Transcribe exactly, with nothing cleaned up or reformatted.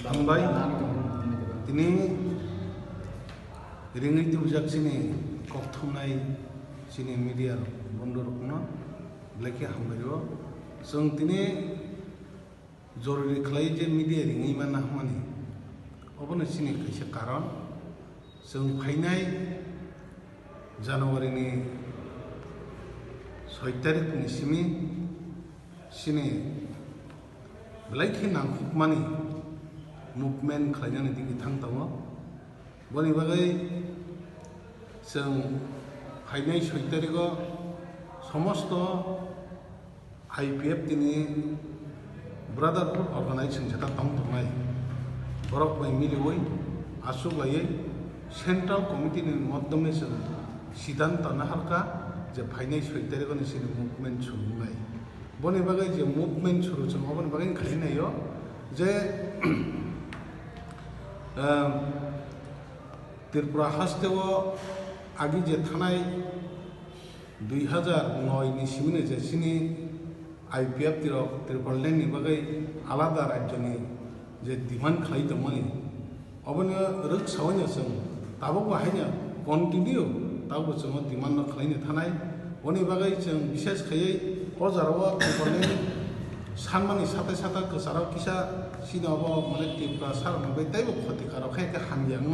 Hambai, tini ringwi tubujak chini kok thumnai chini media rok, bondhu rokno belai khe hambai o. Chwng tini jorori khlai je media ringwi manna hwnmani, obono chini kaisa karon. Chwng phainai January ni soi tarikh ni simi chini belai khe nangkukmani movement khlainani digwi thang tongo. Boni bagwi chwng phainai soi tarikh o somosto I P F tini Brotherhood Organization jeta tong tongnai borok bai miliwi achuk laiwi Central Committee ni moddome chwng siddhanto naharkha je phainai soi tarikh ni chini movement chwng wngnai. Boni bagwi je movement chwng, chwng oboni bagwi khlai naio je, um, Tripura haste o agi je thanai dui hazar noi ni simi no je chini I P F T rok Tripura land ni bagwi alada rajyo ni je demand khlai tongmani, obono rwksaui no chwng tabuk bo haino continue tabuk bo chwng o demand no khlai no thanai. Boni bagwi chwng bishes khaiwi o jora o Tripura land sanmani sate sata kwcharo kisa chini obo mane Tripura sarok ni bagwi teibo khoti karo khe khe hamya wngmani.